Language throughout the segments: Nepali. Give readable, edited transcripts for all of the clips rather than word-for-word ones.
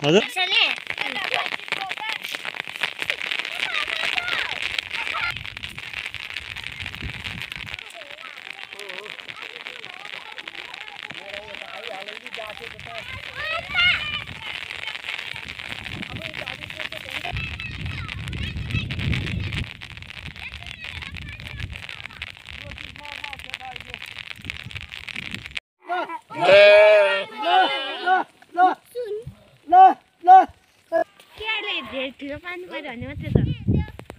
हजुर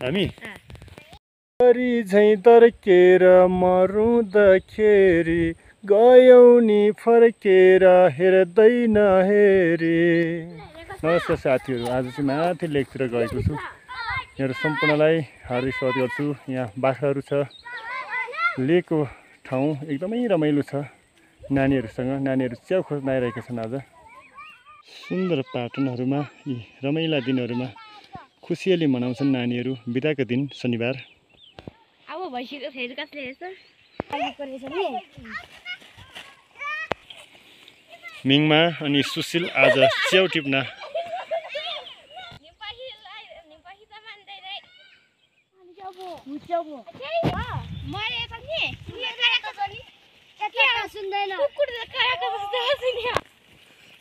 हामी हरि झैँ तर्केर मरुँदाखेरि गयौ नि फर्केर हेर्दैन हेरी। नमस्कार साथीहरू, आज चाहिँ माथि लेकतिर गएको छु। यहाँहरू सम्पूर्णलाई हार्दिक स्वागत गर्छु। यहाँ बाख्राहरू छ। लेकको ठाउँ एकदमै रमाइलो छ। नानीहरू च्याउ खोज्न आइरहेका छन्। आज सुन्दर पाटनहरूमा यी रमाइला दिनहरूमा खुसियाली मनाउँछन् नानीहरू। बिदाको दिन शनिबार। मिङमा अनि सुशील आज च्याउ टिप्न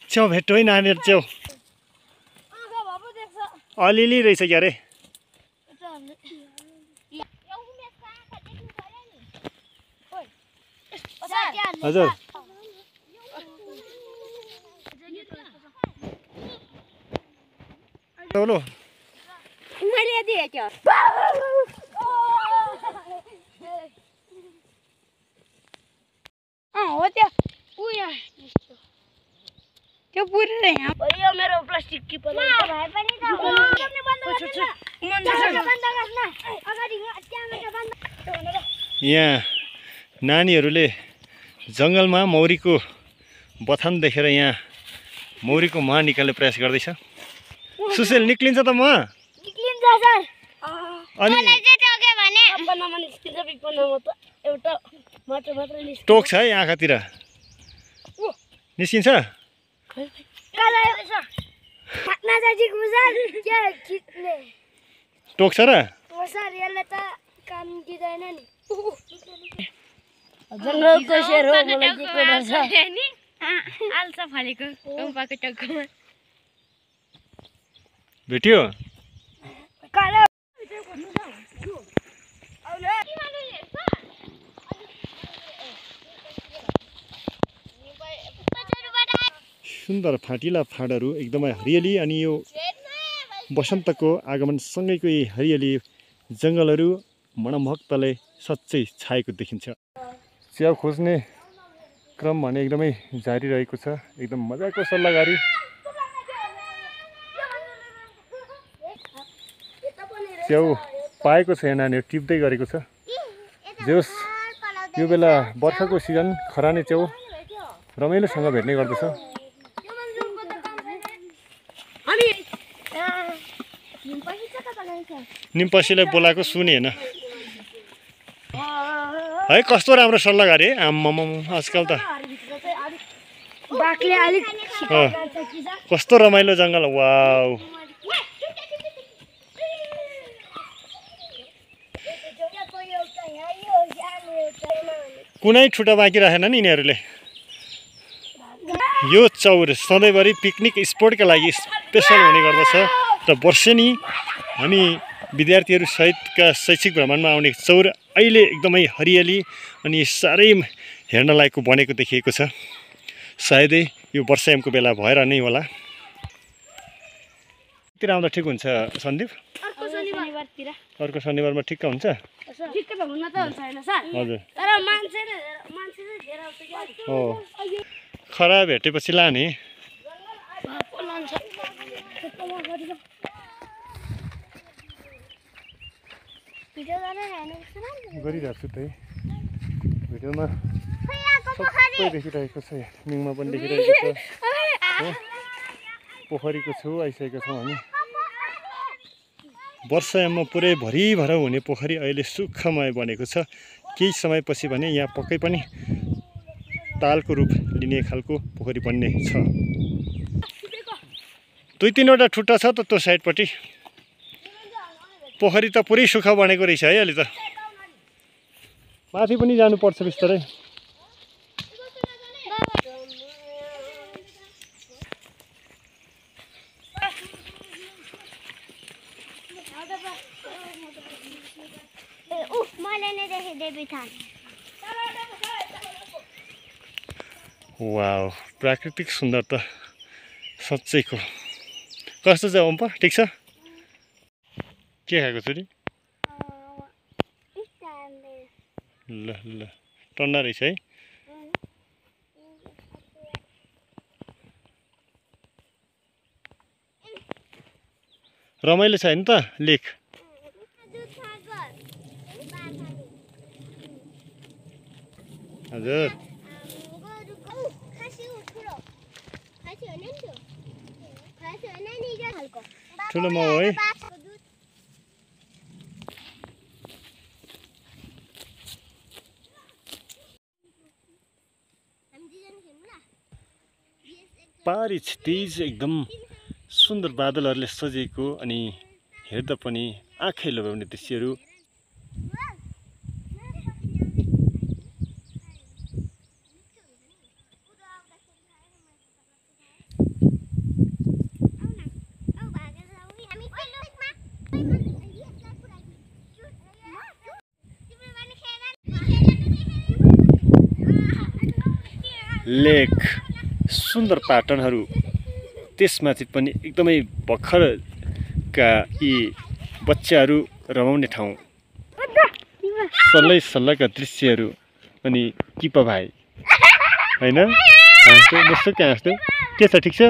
च्याउ भेट्यो है नानीहरू। च्याउ अलिअलि रहेछ क्या रे। हजुर चलो त्यो पुरै यहाँ यो मेरो प्लास्टिक की पल्ला भाइ पनि त यहाँ नानीहरूले जङ्गलमा मौरीको बथान देखेर यहाँ मौरीको मह निकाल्ने प्रयास गर्दैछ। सुशील निक्लिन्छ त मह? निक्लिन्छ सर। अनि एउटा मात्र निस्किन्छ। टोक छ है आँखातिर निस्किन्छ। टोक छ र? सर यसले त काम दिँदैन नि। जङ्गलको शेर हो, मलाई के डर छ नि? आल्सा फलेको कम्पाको टक्कमा भेट्यो। सुन्दर फाटिला फाँडहरू एकदमै हरियाली। अनि यो वसन्तको आगमनसँगैको यी हरियाली जङ्गलहरू मनमोहकताले साँच्चै छाएको देखिन्छ। च्याउ खोज्ने क्रम भने एकदमै जारी रहेको छ। एकदम मजाको सल्लाहगारी। च्याउ पाएको छ यहाँ नानीहरू टिप्दै गरेको छ। जोस् यो बेला बर्खाको सिजन, खरानी च्याउ रमाइलोसँग भेट्ने गर्दछ। निम्पसीलाई बोलाएको सुने होइन है? कस्तो राम्रो सल्लाहगारी है। आम्मामा आजकल त कस्तो रमाइलो जङ्गल। वाउ, कुनै ठुटा बाँकी राखेन नि यिनीहरूले। यो चौर सधैँभरि पिकनिक स्पोटका लागि स्पेसल हुने गर्दछ र वर्षेनी हामी विद्यार्थीहरू सहितका शैक्षिक भ्रमणमा आउने चौर अहिले एकदमै हरियाली अनि साह्रै हेर्न लायकको बनेको देखिएको छ। सायदै यो वर्षायामको बेला भएर नै होला। तिर आउँदा ठिक हुन्छ सन्दीप? अर्को शनिबारमा ठिक्क हुन्छ। हजुर हो, खरा भेटेपछि लाने। गरिरहेको छु त्यही भिडियोमा सबै देखिरहेको छ। मिङमा पनि देखिरहेको छ। पोखरीको छेउ आइसकेको छौँ हामी। वर्षायाममा पुरै भरिभर हुने पोखरी अहिले सुक्खमय बनेको छ। केही समयपछि भने यहाँ पक्कै पनि तालको रूप लिने खालको पोखरी बन्ने छ। 2-3वटा ठुट्टा छ त त्यो साइडपट्टि पोखरी त पुरै सुक्खा बनेको रहेछ है अहिले त माथि पनि जानुपर्छ बिस्तारै वाउ प्राकृतिक सुन्दरता साँच्चैको कस्तो छ ओम्पा ठिक छ के खाएको छोरी ल ल टन्डा रहेछ है रमाइलो छ नि त लेक हजुर ठुलो माउ है पारी क्षितिज एकदम सुन्दर बादलहरूले सजिएको अनि हेर्दा पनि आँखै लोभ्याउने दृश्यहरू लेक सुन्दर पाटनहरू त्यसमाथि पनि एकदमै भर्खरका यी बच्चाहरू रमाउने ठाउँ सल्लै सल्लाका दृश्यहरू अनि किपा भाइ हैन हाँस्दै कहाँ हाँस्दै के छ ठिक छ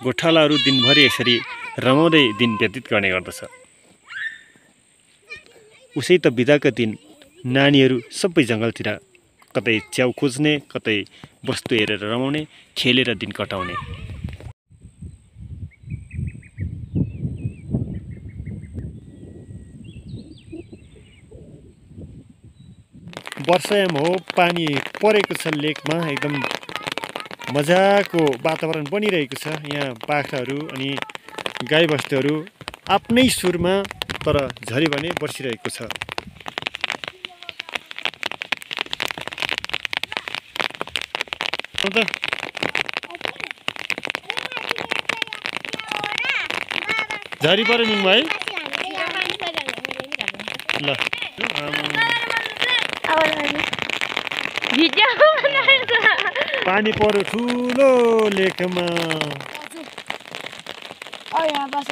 गोठालाहरू दिनभरि यसरी रमाउँदै दिन व्यतीत गर्ने गर्दछ उसै त बिदाका दिन नानीहरू सबै जङ्गलतिर कतै च्याउ खोज्ने कतै वस्तु हेरेर रमाउने खेलेर दिन कटाउने वर्षायाम हो पानी परेको छ लेकमा एकदम मजाको वातावरण बनिरहेको छ यहाँ बाख्राहरू अनि गाईबस्तुहरू आफ्नै सुरमा तर झरी भने बसिरहेको छ झरी पऱ्यो मिङमा है ल पानी पर्यो ठुलो लेकमा यहाँ बस्छ